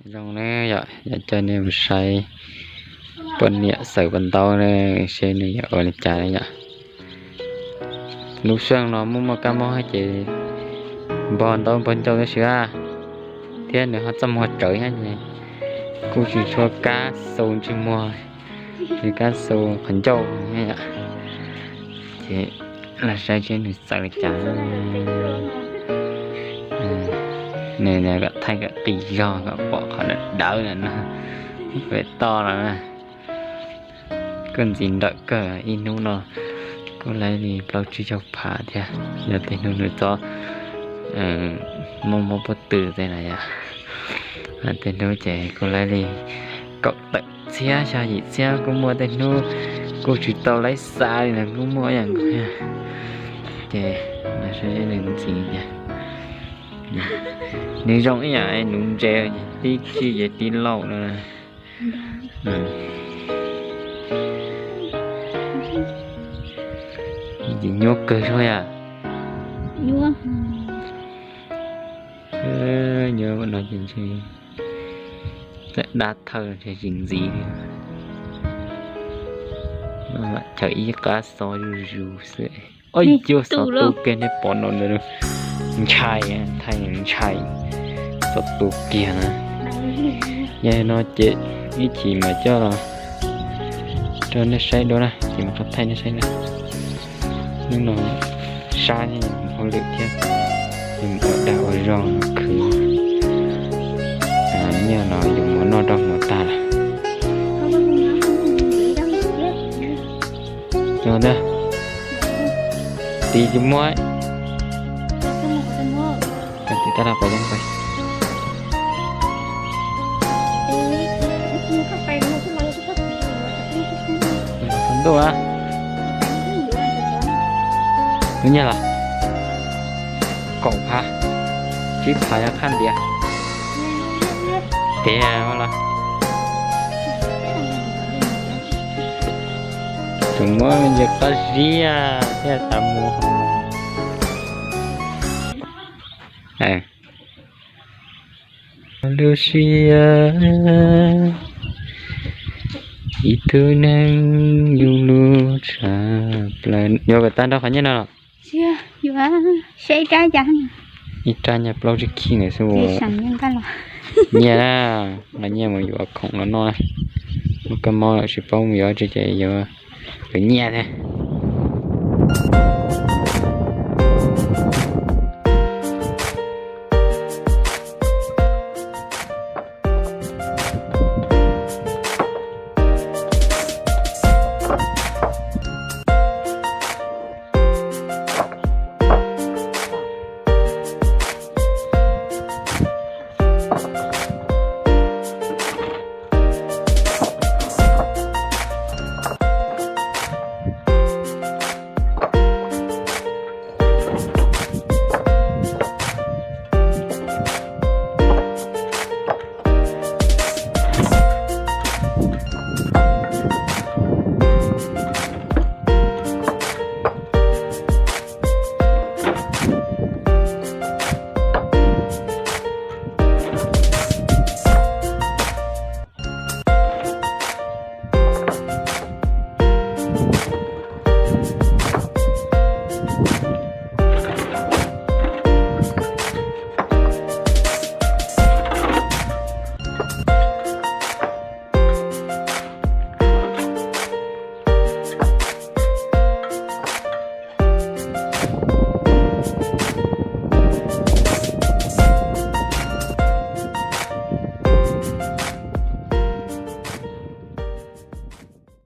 Zoo na yom, yom coj nej mus saib poj niam xaws pas ntaub na, seb nws yuav ua li cas na yom. Lub xyoo no muaj muaj kab mob ces npog ntaub npog ncauj tab sis a, thiab nws ho txaj muag tsawv thiab, kuj tsis tshua kab xu ntsej muag, nws kab xu qhov ncauj. Ces los saib seb nws txawv li cas. Nws kom thaij kom qis zog kom pom qhov dawb dawb na no, pem toj no na. Kuj ntxiv nrawm kawg, ib hnub no kuj laib li plaub tsib caug phav thiab. Yog tej hnub nws txob muaj mob pob tw tej na yom, tej hnub ces kuj laib li kaum tawm txhiab xyoo yim txhiab, kuj muaj tej hnub kuj tsis tau laib xav li no kuj muaj ib yam nkaus. Ces saib seb nws ntxiv tias, nws zoo ib yam nuv ntses, tib tsij ces tib laum no. Ces nyuaj kawg zog yom. Nyuaj no ces ntshe txawm dab thawj ntshe tsis ntxiv li. Mam chaws ib qab xov zuj zus xwb. Oj, yuav xov tu kiag nej pom no ntawd, ntshai, thaij ntshai, xov tu kiag na. Yog no ces ib chim mam coj los rau nej saib dua na, ces mam qhov thaij nej saib na. Hnub no sab thiab hauj lwm thiab, ces mus ua dag ua zog khwv nyiaj los yuav mov noj rau hmo tag lawm. Tis tus muab, tis tab laj pov yeeb pais. Ntuj a, lub nyiaj los kaum phav, tsib phav yog qhab ntiav. Tiag los, tus muab me ntsis qab ziab thiab tas mus. Lub siab ib tug neeg yus lub tshaj plaws. Yuav kom tag nrho qhov nyiaj no los? Ib rab nyiaj plaub tsib khij ntawd xwb. Nyiaj na, nqa nyiaj mus yuav khoom los noj na. Muaj kab mob lawm tsis paub mus yuav tsi ces yuav nyiaj thiab.